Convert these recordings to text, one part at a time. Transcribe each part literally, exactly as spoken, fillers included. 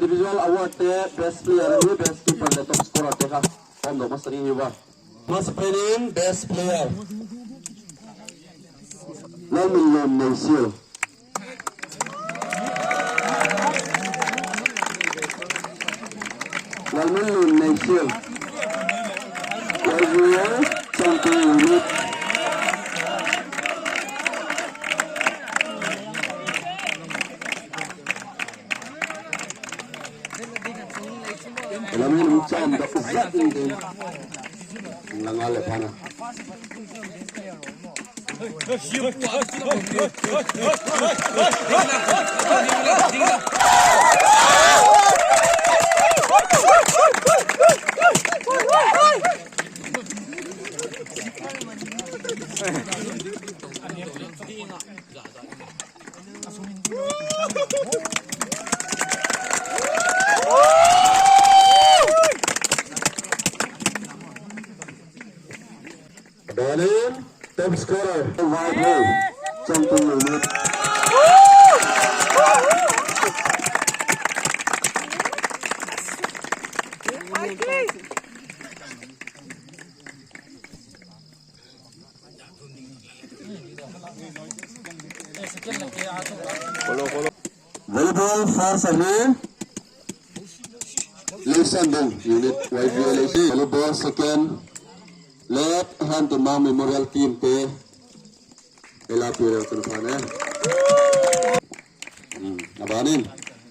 Individual award te, best player ahi, best keeper le top scorer te kha hawmdok masa ding hi ua. Masapen in best player, Lalminlun Neisial. Lalminlun Neisial. Lalminlun Changte unit. Lam in hung cham dok zat in tin. Langa le phana. Bawlin top scorer, Vaiphei, Changtung unit. Volleyball first ahi, Leisanbung unit, Y V A Leisanbung. Volleyball second, Late Hemtinmang Memorial Team te. Ei la pi leu chun pha ne. Hmm, a ban in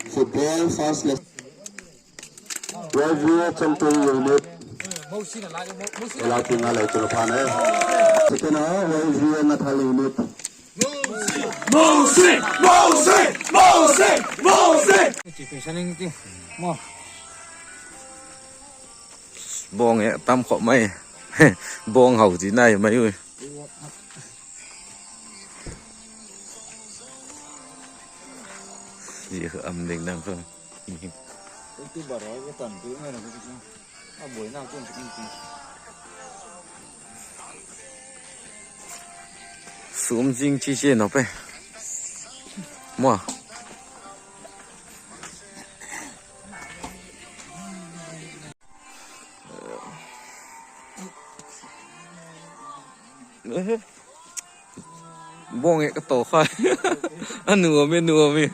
football first le Y V A Changtung unit. Ei la pi nga leu chun pha ne. Second a Y V A Ngathal unit. Mosi! Mosi! Mosi! Mosi! Ti pe saning ti. Mo. Bawng e tam khop mai. Bawng hau ti nai mai ui. Zia kha am ding dang kha. Ti ba roi ka tan tu mai na ka ti. A buaina kun ti ti. Sum zing chi chi nop e. Mo. Bawng e ka to kha. A nuam e, nuam e.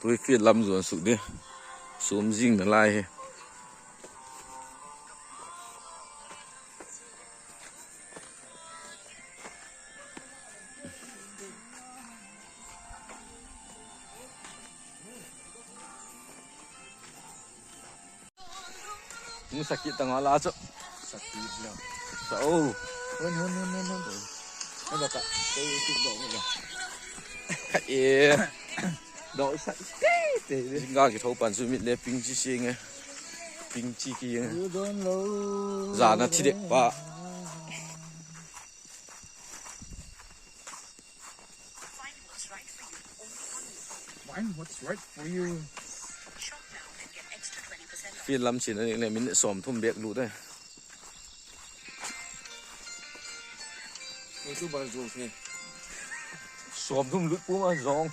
Tui field lam zuan suk di. Sum zing nalai hi. Ni sakit tang ala chu. Sakit lo. Sa o. Hun, hun, hun, hun, hun. Hello ka. Kei YouTube dok mo. Ka e. Dok sa te te. Jingkal kitho pan chu mit le ping chi sing e. Ping chi ki e. Zan a thi dek pa. Field lam chin a dik le minute sawmthum bek lut e. Sawmthum lut pua ma zong.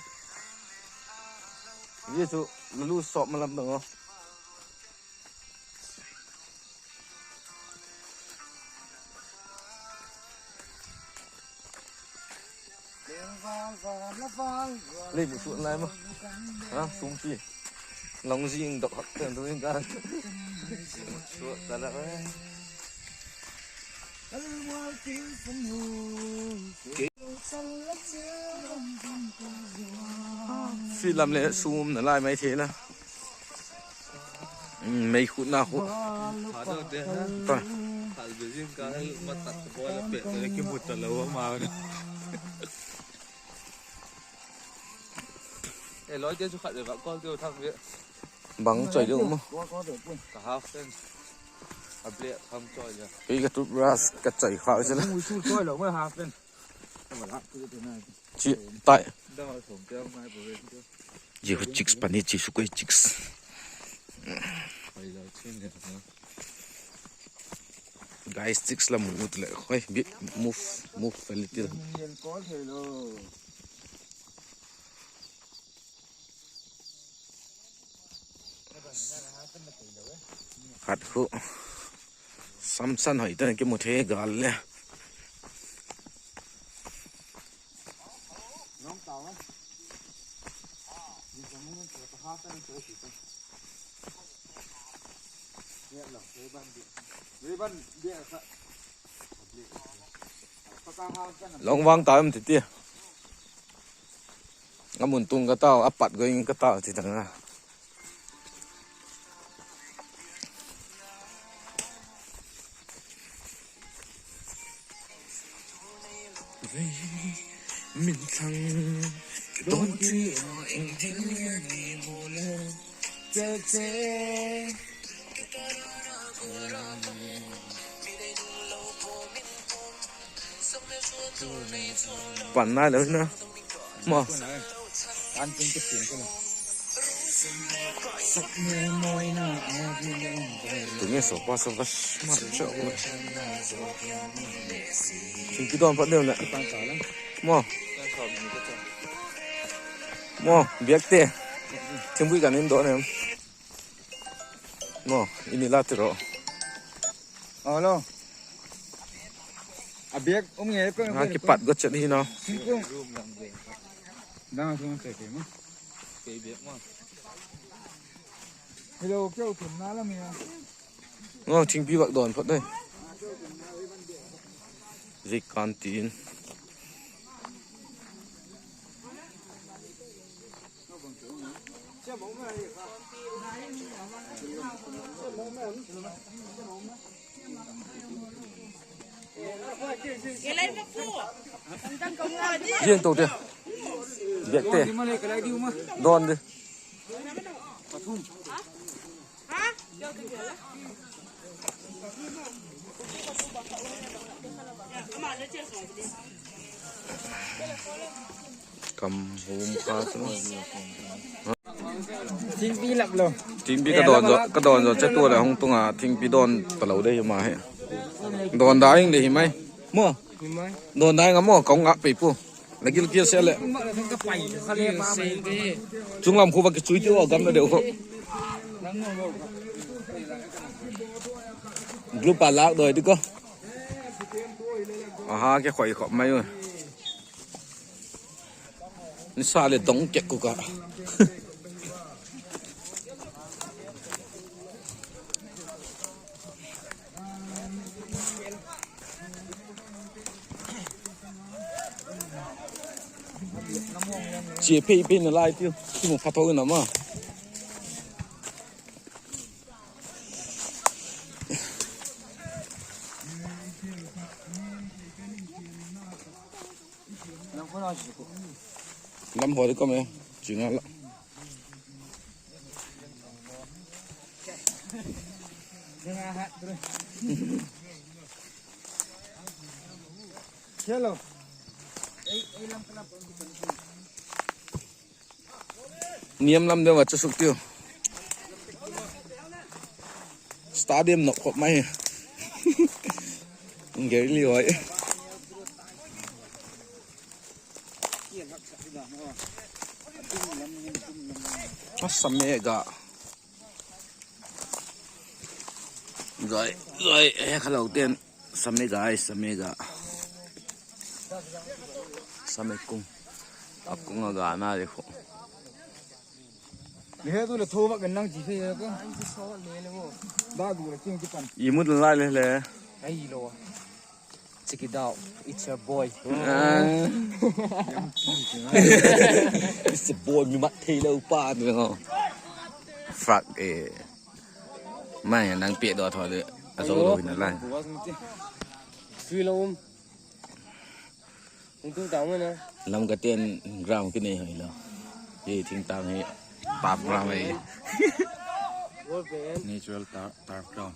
Zia chu la lu sawp ma lam dang aw. Lei bu suan lai ma. Ha, sumpi. Long zing dok hak ten tu in kan. Suan ta la. Field lam le sum nalai mai thei la. Mei khut na khu. Pha deu te ha. Pha. Phal be zing ka hel ma tak ka bol a pet le ki mut ta lo ma. E loi te chu khat le va kol te thang ve. Bang choi deu ma. Ka half pen. A ble thang choi le. Kei ka toothbrush ka choi kha se la. Mu su choi lo ma half pen. Chi tai. Zia khu chicks pani chi su koi chicks. Guys, chicks la mu ut le khoi bit move, move a little. Khat khu samsan hoi ta kimu thei gal le. Long vang ta em ti ti. A mun tung ka tau, a pat go in ka tau ti ta na. Min thlang don ti eng ding ni mu le. Pan nai lo na. Maw. An tin ke tin ko. Sak ne moi na a di le. Tu nge so pa so va ma cho. Thingpi don pat deu na. Maw. Maw, biak te. Thingpi kan in don em. Maw, in i la ti ro. Alo. A biak um nge ko. Ha, kipat go chet hi na. Singkung. Dang a sung te te ma. Kei biak ma. Hello, keu tum na la mi a. Ngo, thingpi vak don phot dei. Zik kan tin. Ziang to te. Biak te. Don di. Kam hum kha chu. Thingpi lap lo. Thingpi ka don zo, ka don zo che tu le hung tung a thingpi don ta lo dei ma he. Don da ing le hi mai. Mo. Hi mai. Don da ing a mo ka hung a pei pu. La gil kia se le. Ka pai kha le pa mai. Chunglam khu va kichui ti o gam na deu khu. Group a lak doi di ko. Aha, ke khoi khop mai u. Nisa le dong kek ku ka. Chia phei phei na lai tiu. Ki mu pha tho na ma. Lam hoi ko me, chinga la. Hello. Niam lam deu a cha suk tiu. Stadium nok khop mai. Ngerli hoi. A sa me ga. Zai, zai, he kha lo ten. Sa me ga, sa me ga. Sa me kung. A kung a ga na le khu. Ni he tu le tho va kan nang chi fe ko. Ba gu le ting ki pan. I mut lai le le. Ai lo. Check it out. It's your boy. Ah. It's your boy, mi mat thei lo pa ni ho. Fuck eh. Mai nang pe do tho le. A zo lo hin lai. Sui lo um. Hung tung tang na. Lam ka ten ground ki nei hoi lo. Hi thing tang hi. Pap ground hi. Natural turf, turf ground.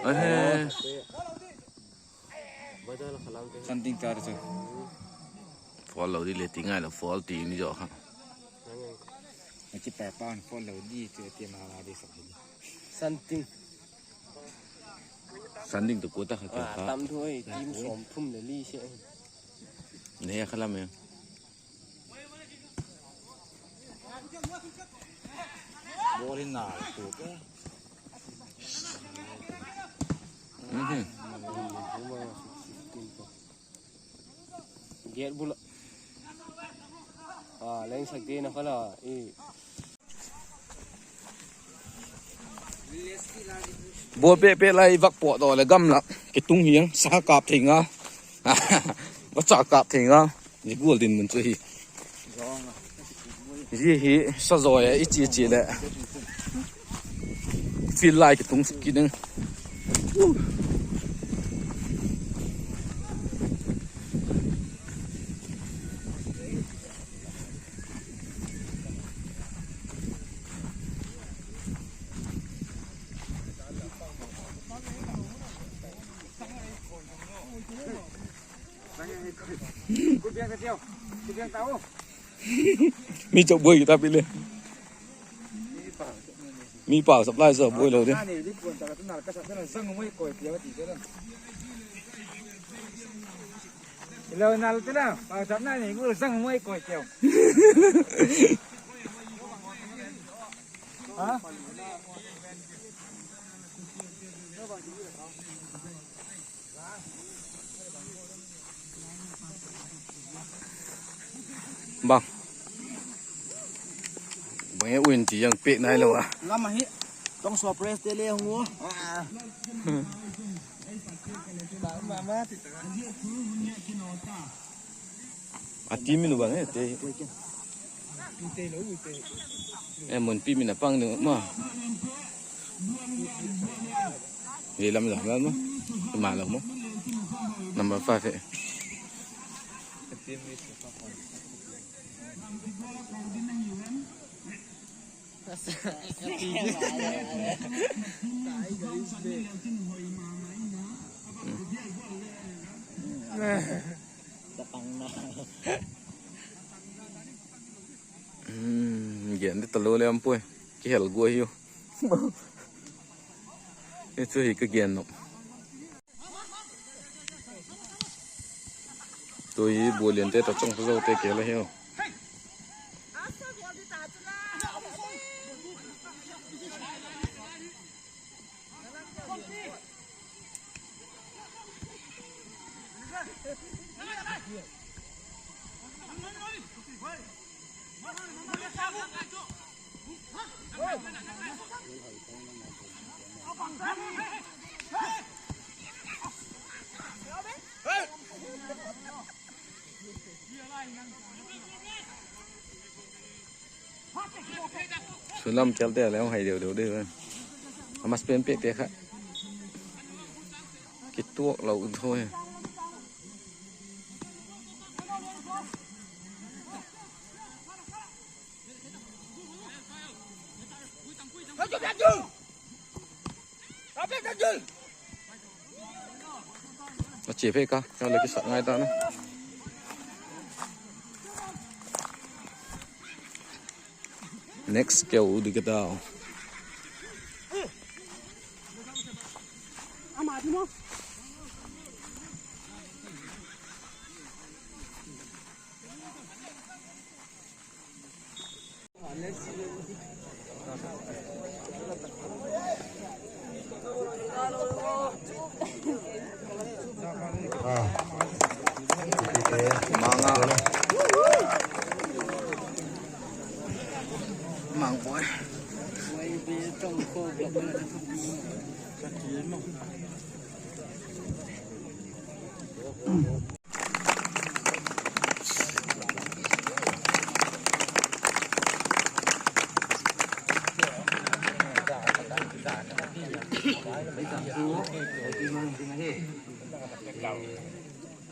Ahe. San ding ta chu. Foul lo di le ti ngai lo, foul ti ni zo kha. Ki pa pa foul lo di ti ti ma ma di sa. San ding. San ding tu ku ta kha. Tam thu ei, team som thum le li se. Ne kha lam e. Ball in na tu ke. Mhm. Gate bul ah. A, leng sak ding a kha la i. Ball pet pet lai i vak pawt daw leh gamla kitung hiang, sa kap thei nga. Vacha kap thei nga. Zia gual dinmun chu hi. Zia hi sa zawi a i chia chia leh field lai kitung suk kit ding. Mi chok buai kita pi le. Mi pau supply sa buai lo di. Ilo nal te la, pau supply nei gu zang mai koi keu. Ha? Bang. Bang e uin ti yang pek nai lo a. Lam ahi. Tong so press te le hung u. A team min u bang e te. E mun pi min a pang ding ma. Hi lam la lam ma. Ma lo mo. Number five e. Gen di talo le am pui. Kihel gua hiu. Hi chu hi ka gen nop. Tui bualiante ta chong zote kihel ahiu. Sulam kelte le hung hai deu deu de. A mas pen pekte kha kituak lo tho hi. A chia phei ka, ka le kisak ngai ta na. Next keu u di ka tau. Manga. Mang boy.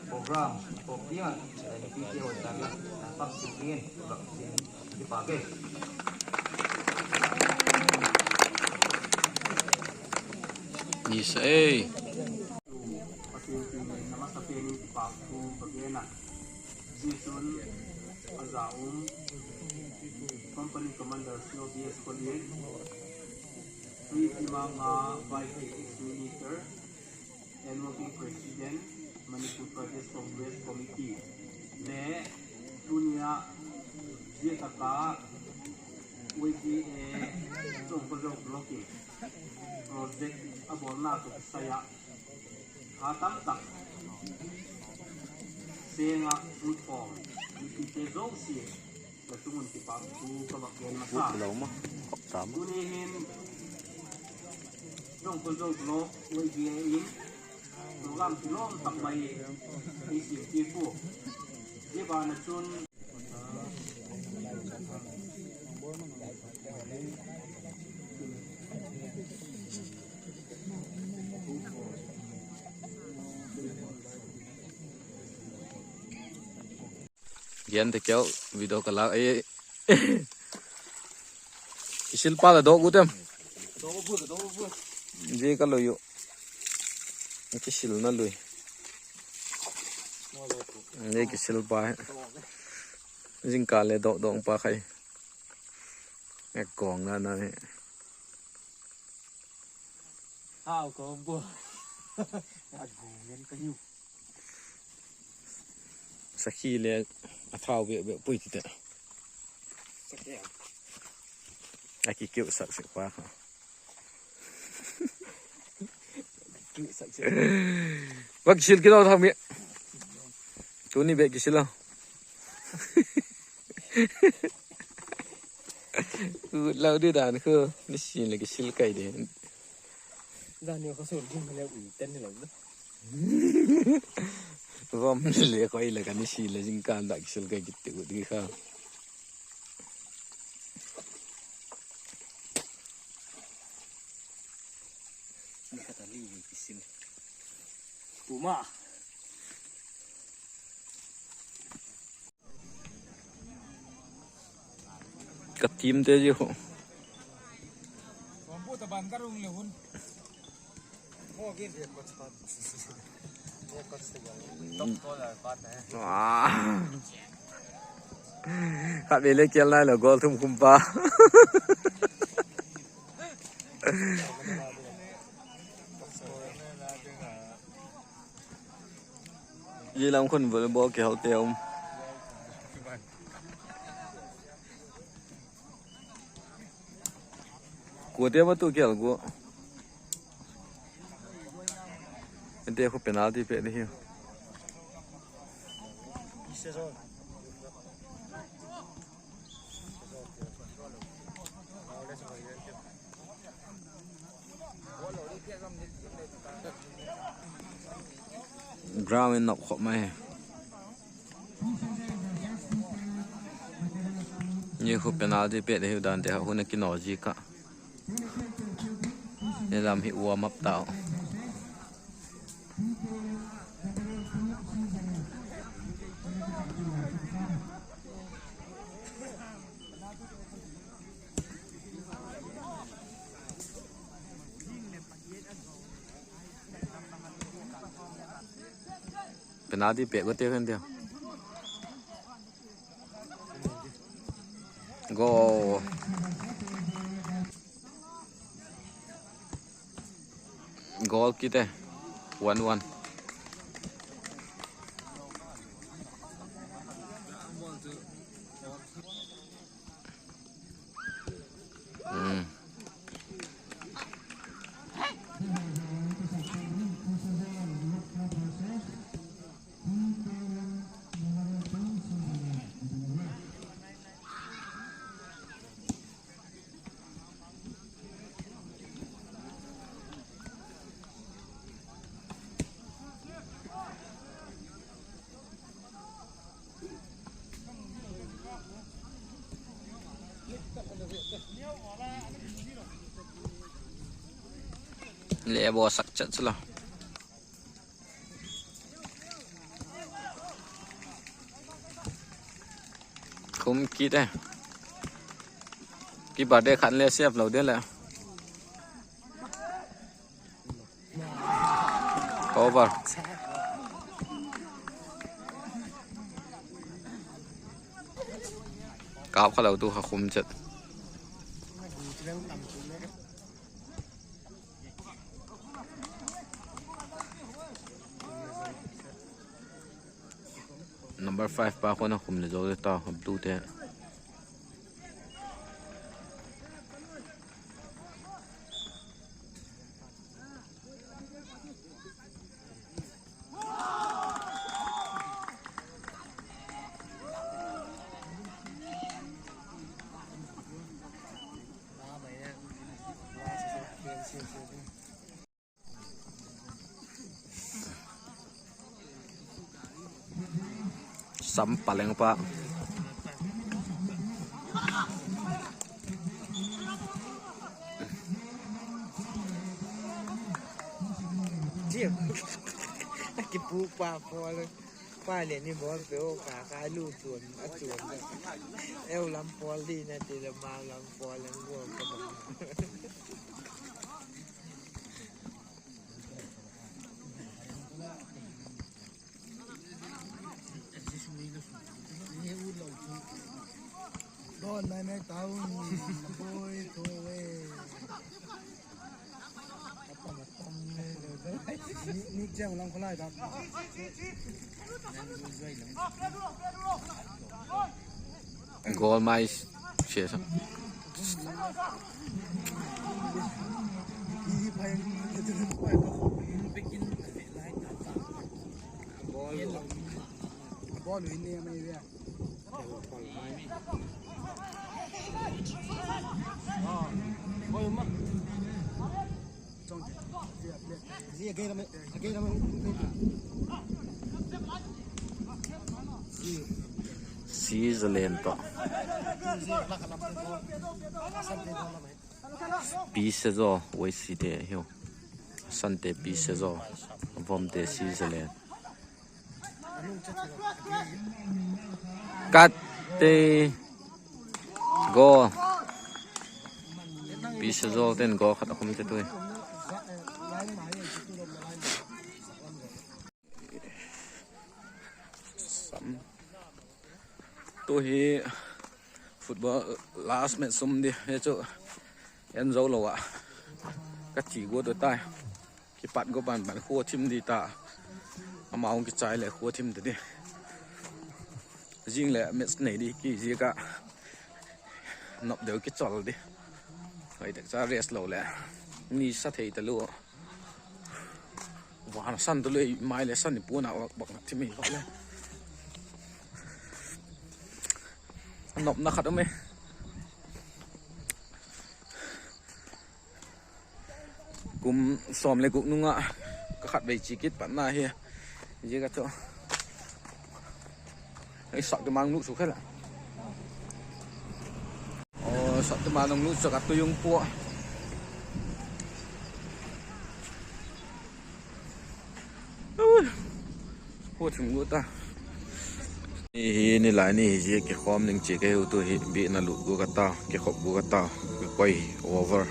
Program kop ding ah, eh, P K O tan la, eh, pang suk dingin, program sin, kipak e. Ni sa ei. Pathian tin in a masa pen in kipak thu ka gen a. Zia chun a za um, Company Commander C O B S College, Tui Timanga Vice District Minister, and Working President, Manipur Pradesh Congress Committee, le tuni a zia tak a Y T A Zongkol Zo Block in project a bawlna tawh kisai ah tha tam tak seng ah hung khawm mipite zosia la chung un kipakthu ka vak gen masa. Tuni hin Zongkol Zo Block Y T A in program kilawm tak mai ei sim ti pu. Zia ban ah chun Gen te keu video ka lak ei. Kisil pa la dawk u tem. Zia ka lui u. Kisilna lui. Zia kisil pa hi. Zingkal le dawk dawk pa khai. Ek kawng na na hi. Hau ko bu. A gu ngen ka hiu. Sakhi le a thau bek bek pui ti te. Sakhi a. A kikiu sak sek pa kha. Kiu sak sek. Bak kisil kilo thang mi. Tuni bek kisil lo. Ut lo di dan khu, nisin le kisil kai di. Zani kha sur ding le ui ten ni lo da. Vom le koi le ka nisin le zingkal da kisil kai kit te ut di kha. Ni kha ta li kisil. Puma. Ka team te ji khu. Khat vei le kial nai lo goal thum khum pa. Zia lam khun volleyball kihaute um. Kuate ma tu kial gua. Ente khu penalty pe di hi. Ground in nop khop mai. Ni khu penalty pet ahiu dan te ha hun a kino zik a. Ni lam hi warm up tau. Penalty pet ko te khan dia. Goal. Goal kite. One one. Le bo sak chat chula. Khum kit e. Keeper te khan le save lo ding le. Over. Kap kha lo tu kha khum chet. Number five pa khun a khum le zo le ta, Abdu te. Sam paleng pa. Ki pu pa pawl, pa le ni ball pe o ka ka lu chuan a chuan. Eu lam pawl di na ti le ma lam pawl ang ball ka ba. Don nai nai tau, boi tho e. Ni, ni chang lang kholai da. Goal mai sia sa. Si Zalen tawh. Pi Sezaw, Wei Site hiu. Sante Pi Sezaw, Vomte Si Zalen. Kat te goal. Pi Sezaw ten goal khat a khum te tui. Tu hi football last match sum di hi chu en zo lo ah ka chi guat u tai. Kipat gup ban ban khua thim di ta. Amau hung kichai leh khua thim ta di. Zing leh match nei di kiziak ah nop deu kichol di. Hoi tak cha rest lo leh ni sa thei talua. Van a san talua, mai leh san ni puan a bak bak thim i vak le. A nopna khat um e. Kum sawm leh guk nung ah ka khatvei chi kit patna hi. Zia ka chu ei sak ti mang lu chu khe la. Aw, sak ti mang lu chu ka tu yung pua. Ui. Hu thim gu ta. Ni hi ni lai ni hi zia kikhawm ding chia ka hiu tu hi, biakna lut gu ka ta, kikhop gu ka ta, ka koi over.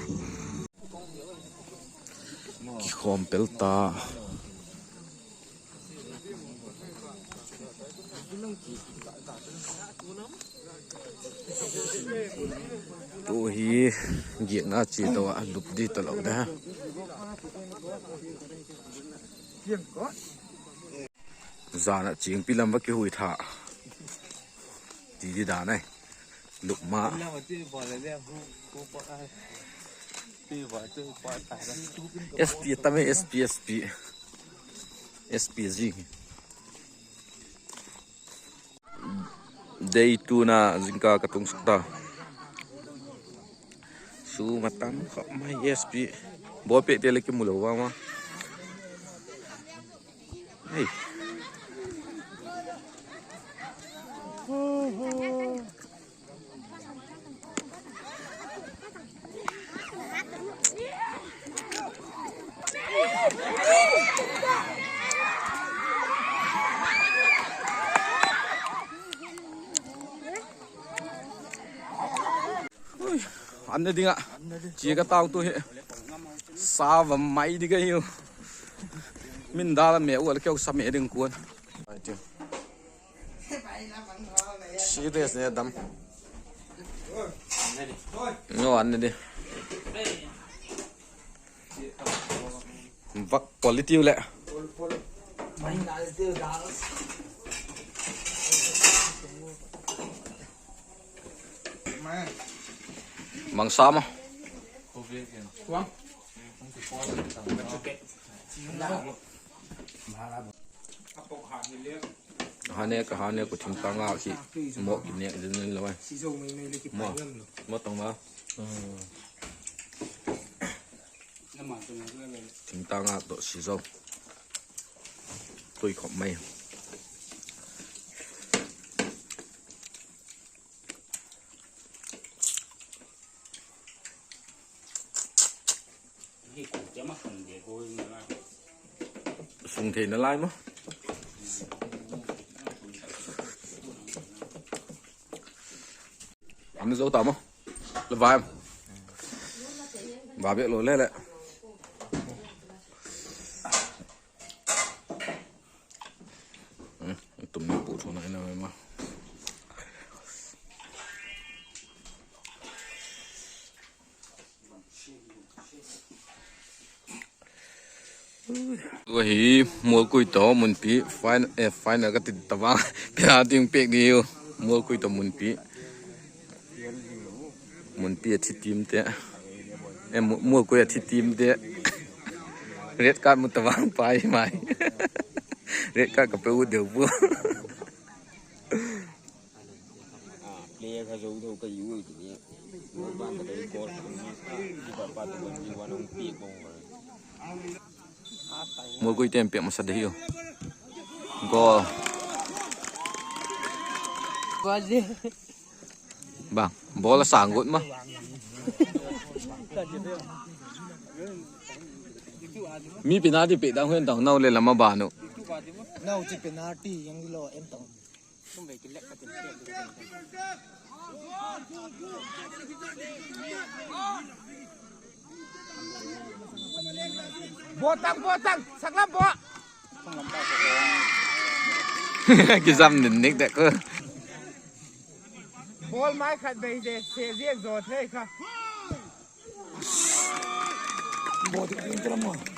Kikhawm pel ta. Tu hi giakna chia to a lup di talo de. Zan ah chingpi lam va kihui tha. Ti di dan ai. Lup ma. S P tam e, S P, S P. S P Z. Day two na zingka ka tung suk ta. Su ma tam khop mai S P. Ball pêkte le kimu lo vang ma. Hei. Ui, an ne ding ah chia ka tau tu hi. Sa va mai di ka hiu. Min dal a me u a le keu sa me ding kuan. Serious ne dam. Ngo an ne di. Vak quality u le. Mang sa ma. Ha ne ka, ha ne ka thingtang a khi mo ki ne din lo ai. Mo, mo tang ma. Thingtang a to si zo. Tui khop mai. Sung theina lai maw. Am zo ta maw. Le vai. Va bek lo le le. Tum ni pu thona ina ma. Ua hi Mualkui tawh Munpi final, eh, final ka ti ta va. Penalty pêk diu. Mualkui tawh Munpi. Munpi a thi team te. Eh, Mu-, Mualkui a thi team te. Red card mu ta vang pai mai. Red card ka pe u deu bu. Player kha zo tho ka i ui ti ni. Goal ban ka dei goal kha ni. Keeper pa tu goal ni wan hung piak bang. Mualkui te'n piak masa dei u. Goal. Bang, ball a sâng gut ma. Mi penalty pêk dang hen tang nau le lam a ban u. Nau chi penalty yang lo en tang. Bawtang, bawtang, saklam baw. Kizam nin nik dek ko. Ball mai khat bei de, se ziak zaw thei kha. Bawtang, bawtang, bawtang.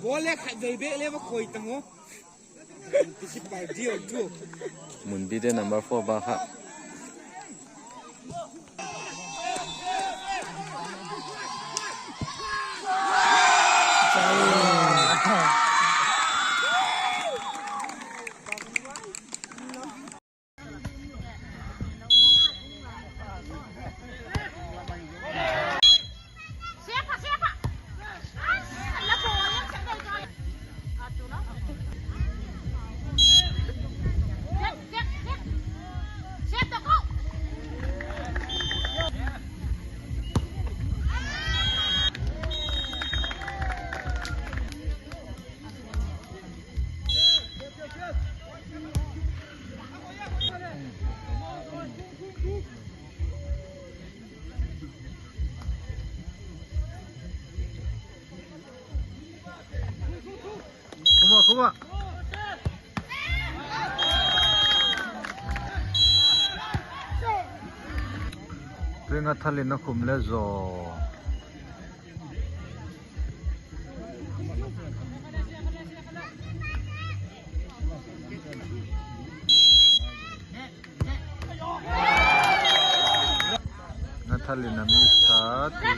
Ball le khat bei bek le va khoi tang u. Munpi te number four ba kha. Khum a, khum a. Tu'in Ngathal in a khum le zaw. Ngathal in a miss a, ti.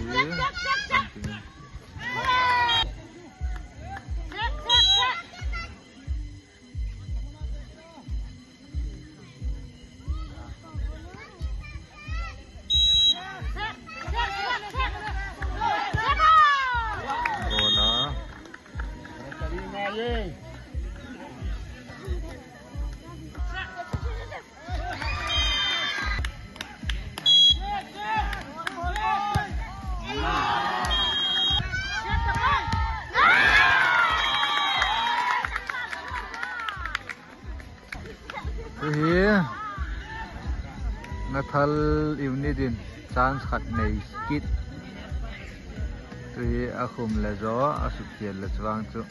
Goal a. Tu'hin Ngathal unit in chance khat nei kit. Tu'hin a khum le zaw, a sukhial le chuang chu.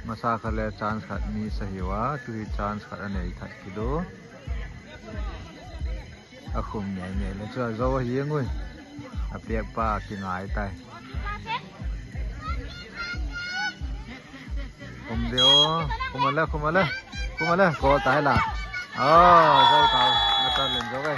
Masa kha le chance khat miss ahiu a, tu hi chance khat a nei thak kit u. A khum ngei ngei le chu a zo ahi ngui. A piak pa kingai tai. Khum de o, khum a le, khum a le, khum a le, goal tai la. Aw, zo tau, na ta len zo ve.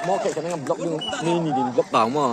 Maw kei ka nang block ding, ni ni ding block tau maw.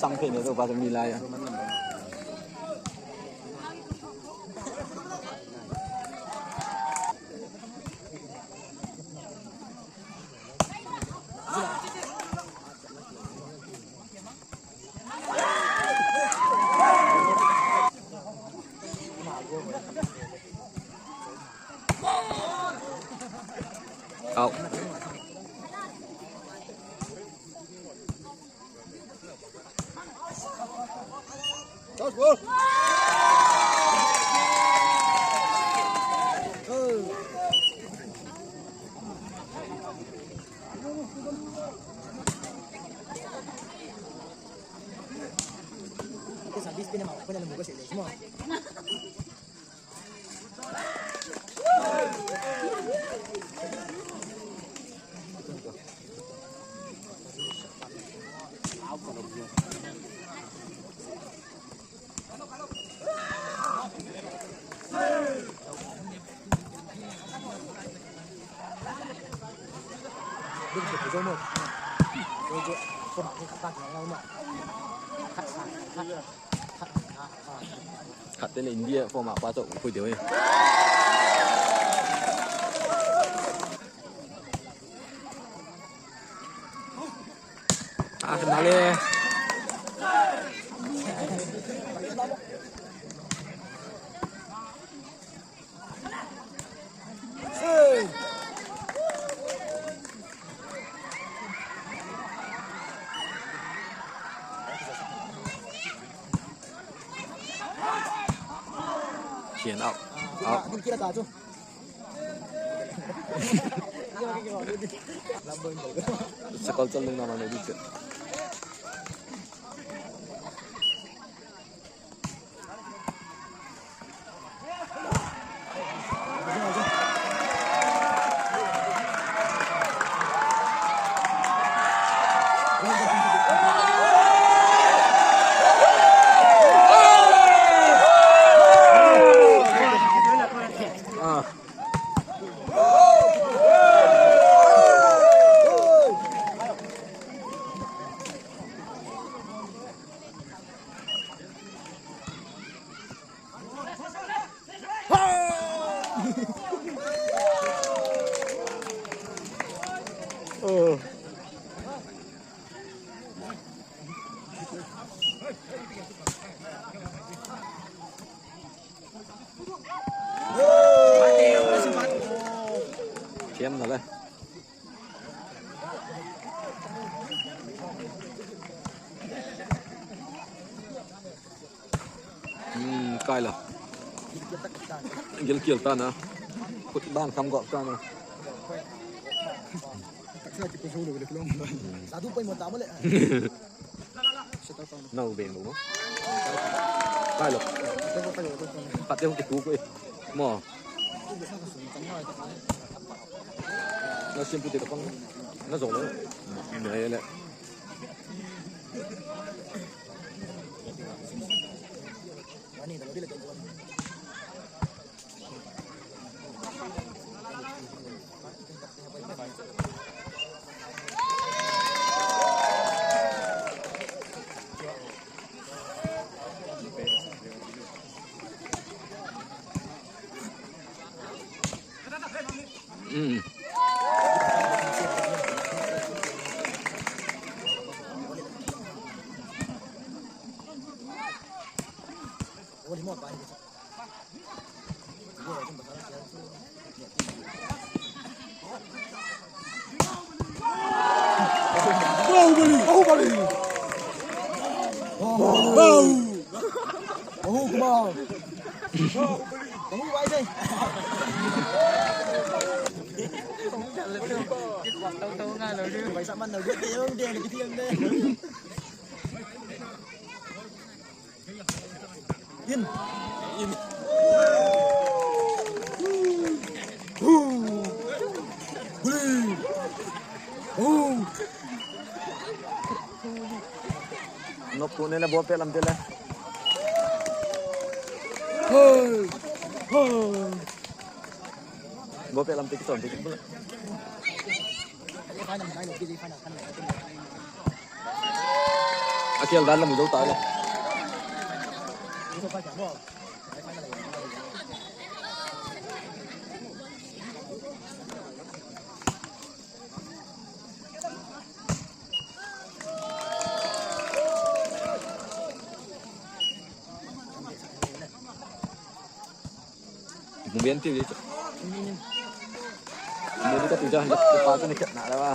Chang thei ne to pa mi lai a. Out. Khat te le India form a pa to pui deu e. A, na le. Thian au. Au. Sakol chal nung na ma ne di che. Thiam na le. Hmm, kai la. Gilkial ta na. Khut ban kham gawp ta na. Taksa kipazo lo le kilawm. Sadu pai mo ta mo le. Nau beng lo. Kai lo. Khat te hung kitu ko e. Mo. Na sim pu te ka pang. Na zo lo. Na ye le. Bahubali! Bahubali! Bahu! Bahu Kumar! Bahu Baidei! Man lo, deng, deng, deng, deng. In. In. Hu. Hu. Hu. Nop tu ne le ball pet lam te le. Hu. Hu. Ball pet lam te ki ton te ki bula. A kial dan lam zo ta le. Mu bian ti di. Mu di ka tu jan, ka pa ka ni khat na la ba.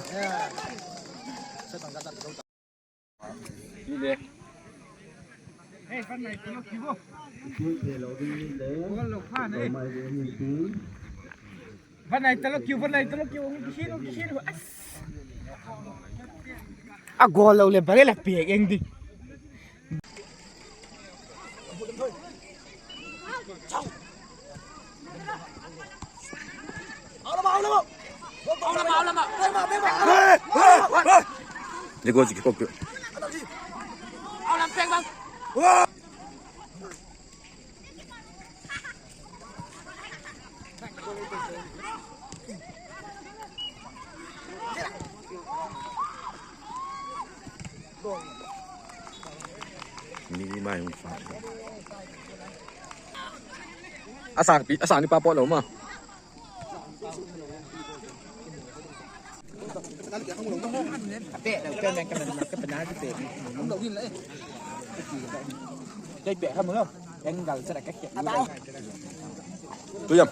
Ni le. Van nai talo kiu, van nai talo kiu, ong kisin, ong kisin, as. A goal lo le, bare la piak eng di. Ni goal chi ki kop tu. Mi mai hung fa. A sang pi, a sang ni pa pawt lo ma. Ka pe, ka pe, ka pe, ka pe na ka pe. Ka pe ha mu lo. Angle sa ka ke. Tu yam.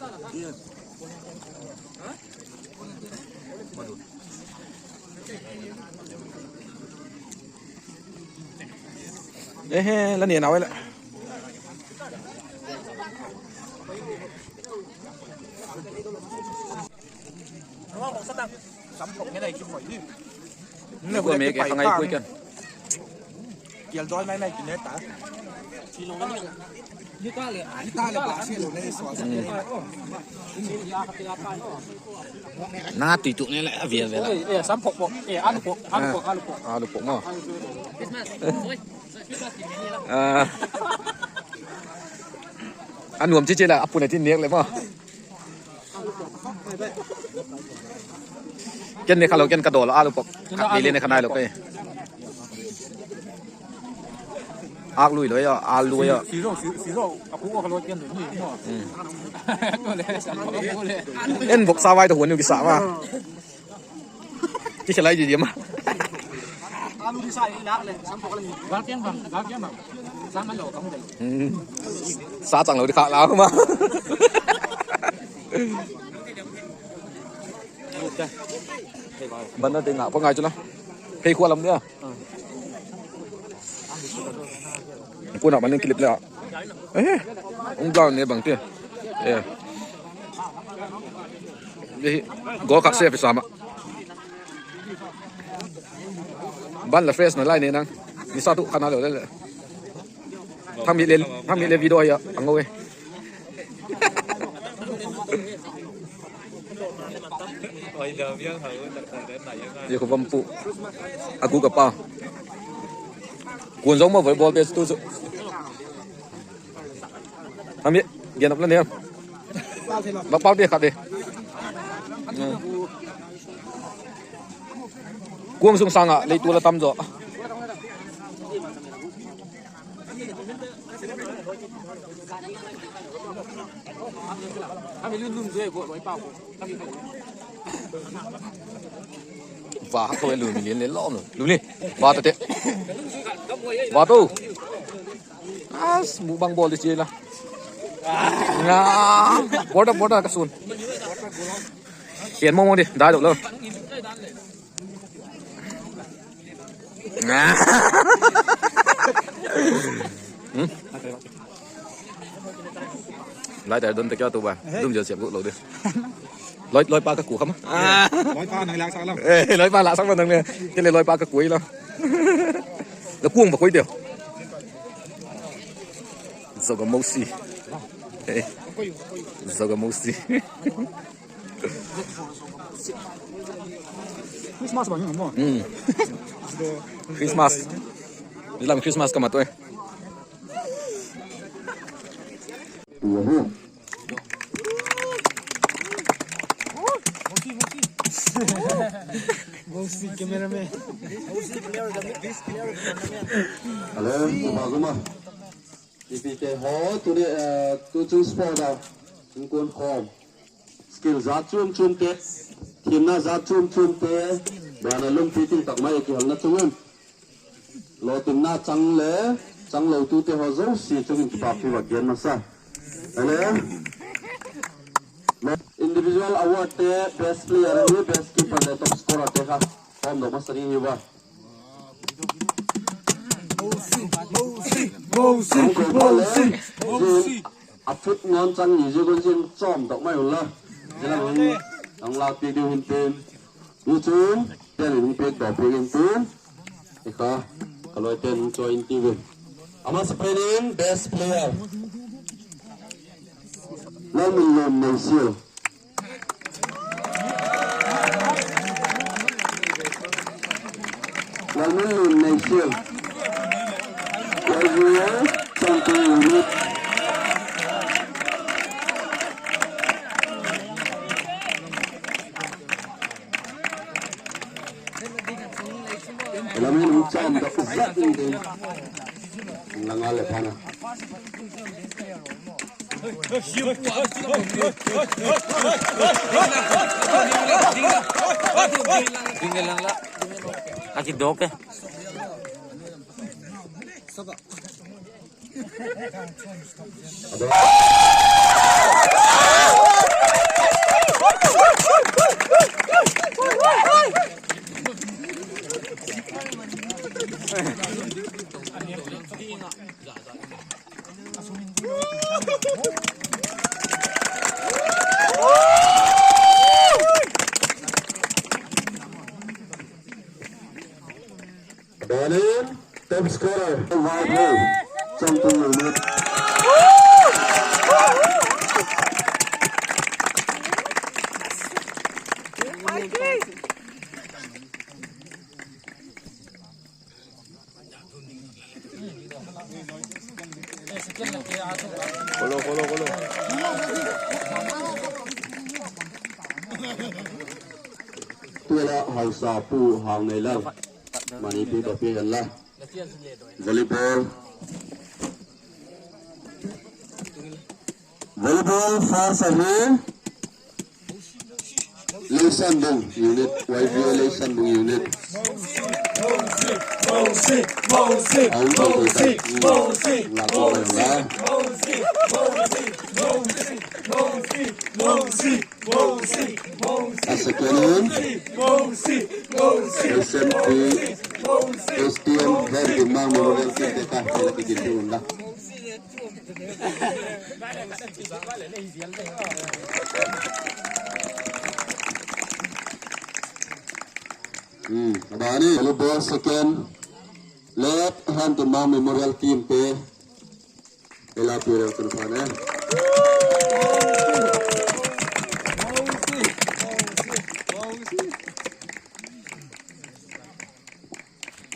Ehe, la ni na wei la. Ni ko me ke khangai koi kan. Kial doi mai mai kine ta. Ni ta le, ni ta le ba se lo nei so. Na tui tu ne le a vial vial. Eh, eh, sam pok pok. Eh, alu pok, alu pok, alu pok. Alu pok mo. Ah. A nuam chi chi la, a pun a tin nek le mo. Ken ne kha lo, ken ka dol lo, alu pok. Khat ni le ne kha nai lo kai. Ak lui lo ya, alu ya. Si, si lo, si, si lo. A pu ka lo ken ni mo. Hmm. En bok sa vai to huan ni kisa ma. Ki khelai di di ma. Alu di sa i lak le, sam pok le. Gal ken bang, gal ken bang. Sa man lo ka mu de. Hmm. Sa chang lo di kha la ma. Ban na te nga pa ngai chu la. Phei khua lam dia. Kuna man in clip le a. Eh, ung down ne bang ti. Eh. Hi, goal khat save i sam a. Ban la fresh na lai ne nang. Ni sa tu khan a lo le le. Thang mi le, thang mi le video ya, a ngo e. Ye ko bam pu. A ku ka pa. Kun zong ma voi ball base tu chu. Ami, gen ap la ne. Ba pal be khat de. Kuang sung sanga lei tu la tam zo. Va ko lu mi lin le lom lu ni. Va ta te. Va to. As, mu bang bol di chi la. Nga. Border, border ka sun. Khian mong mong di, dai dok lo. Nga. Hmm? Lai tai don ta kya tu ba. Dum jel siap guk lo di. Loi, loipa ka kua kha ma. Loipa nang lâksak lo. Eh, loipa lâksak lo nang le. Kei le loipa ka kua i lo. La kuang ba koi deu. Zoga Mosi. Eh. Zoga Mosi. Christmas bang ni maw. Hmm. Christmas. Lam Christmas ka mat oi. Mosi cameraman. Ale, uba guma. Ipi te ho, tuni, eh, tu chung sport a, chung kuan khawm. Skill zat chuam chuam te, thiamna zat chuam chuam te, bana lungpi ting tak mai a kihalna chung un. Lawtinna chang le, chang lo tu te ho zosia chung in kipâk thu va gen masa. Ale, individual award te, best player ahi, best keeper le top scorer te kha, khawm dok masa ding hi va. Mosi, Mosi, Mosi, Mosi. A fit ngon chang ni zia gon zin chawm dok mai un la. Zia la hung, hung lâk piak ding hin tin. Hi chu, ten in hung piak dok piak in tin. I kha, ka loi ten hung chawi in ti ve. A masa pen in best player. Lalminlun Neisial. Lalminlun Neisial. Lalminlun Neisial. Elamin hung cham dok zat in ding. Langa le phana. Ding le lang la. A kidok e. Banin top scorer, Vaiphei, Changtung Unit. Kolo, kolo, kolo. Tuala hausa Pu Hauneilang. Mani pi to pi hen la. Volleyball. Volleyball first ahi. Leisanbung unit, Y V A Leisanbung unit. Aung thei thei tak. Ngak ko mai la. A second in, S M P, S T M, Hentimang Memorial Team te ka, te la kigin tu la. Hmm, a bani, volleyball second, le Hentimang Memorial Team te, Ela pi reu tun phan e.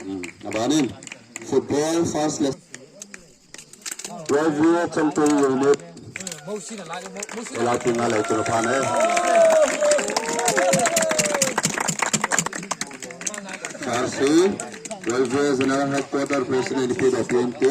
Hmm, a banin. Football first le. Review Changtung unit. Ela pi nga le tun phan e. First, Review General Headquarter President P W P N T.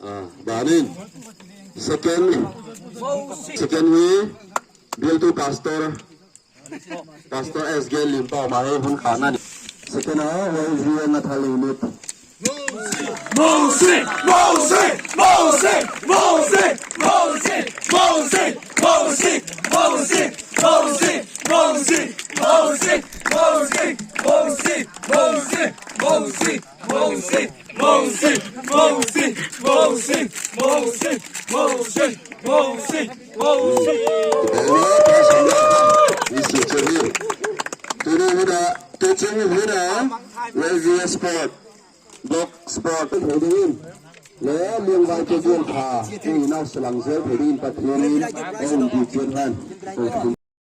Ah, banin. Second, second wi, Bial tu pastor. Pastor S G Limpau ma hi hun kha na ni. Second a, Y V A Ngathal unit. Mosi, Mosi, Mosi, Mosi, Mosi, Mosi, Mosi. Tuni hin a, tu chung hin a, Railway Sport, Dog Sport thei dingin, le Liangvai te gual pha, i nau salang zel thei dingin Pathian in a um di chiat han.